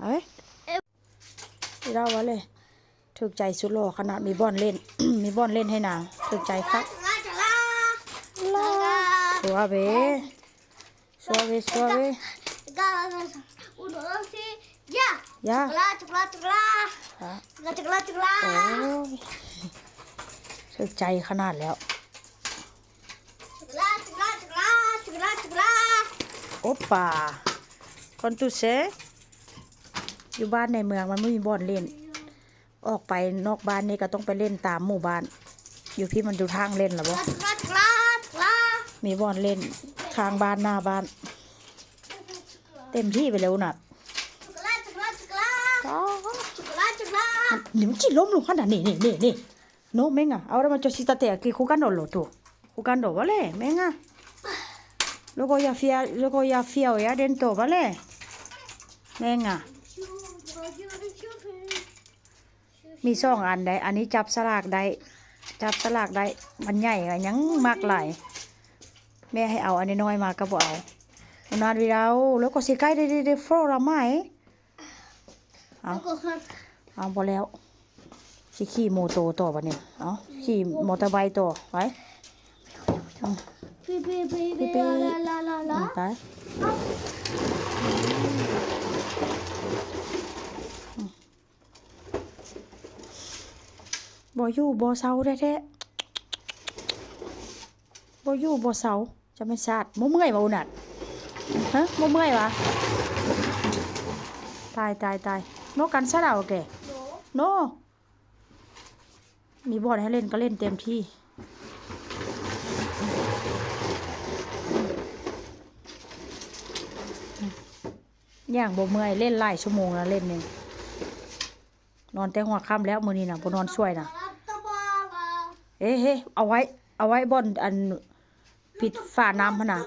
ເອີຍ ເອີ ລາວວ່າເລີຍ ຖືກໃຈສຸດຫຼໍ່ຂະໜາດ ມີບ່ອນເລ່ນ ມີບ່ອນເລ່ນໃຫ້ນາງ ຖືກໃຈຄັກ. ລາ ສວາເວ ສວາເວ ສວາເວ ຢາ ຢາ ໂອ້ຍ ຖືກໃຈຂະໜາດແລ້ວ. ໂອປາ ຄອນຕູເຊ ຢູ່ບ້ານໃນເມືອງມັນບໍ່ມີບ່ອນເລ່ນ ອອກໄປນອກບ້ານນີ້ກໍຕ້ອງໄປເລ່ນຕາມໝູ່ບ້ານ. ຢູ່ພີ້ມັນດູທາງເລ່ນລະບໍ່ ມີບ່ອນເລ່ນຂ້າງບ້ານໜ້າບ້ານ ເຕັມທີ່ໄປແລ້ວນະ. ອໍ ນີ້ມັນຊິລົ້ມລົງຫັ້ນນະ ນີ້ ນີ້ ນີ້ ນີ້. No, venga, ahora vamos a cosita aquí jugando al otro. Jugando, ¿vale? Venga. Luego ya fia, luego ya fia, ya dentro, ¿vale? Venga. ມີສອງອັນໄດ໋ ອັນນີ້ຈັບສະຫຼາກໄດ້ ຈັບສະຫຼາກໄດ້ ມັນໃຫຍ່ກໍຍັງມັກຫຼາຍ. ແມ່ໃຫ້ເອົາອັນນ້ອຍໆມາກໍບໍ່ເອົາ. Una vida, luego se cae de, de, de flor, la más, ¿eh? ເອົາ ເອົາ ບໍ່ແລ້ວ ຊິຂີ່ໂມໂຕຕໍ່ບັດນີ້. ເອົາ ຂີ່ມໍເຕີໄບຕໍ່ ໄປ ໄປ ບໍ່ຢູ່ບໍ່ເຊົາແທ້ໆ ບໍ່ຢູ່ບໍ່ເຊົາ. ຈະແມ່ນຊາດ ບໍ່ເມື່ອຍຫວາ ອຸນັດ? ຮະ ບໍ່ເມື່ອຍຫວາ? ຕາຍ ຕາຍ ຕາຍ. No cansada o qué? No. ມີບ່ອນໃຫ້ເລ່ນກໍເລ່ນເຕັມທີ່ ຢ່າງບໍ່ເມື່ອຍ. ເລ່ນຫຼາຍຊົ່ວໂມງແລ້ວ ເຫຼັ້ມນີ້ ນອນແຕ່ຫົວຄ່ຳແລ້ວ ມື້ນີ້ນະ ບໍ່ນອນຊ່ວຍນະ. ເອີ ເອີ ເອົາໄວ້ ເອົາໄວ້ບ່ອນອັນ ປິດຝານ້ຳຫັ້ນນະ.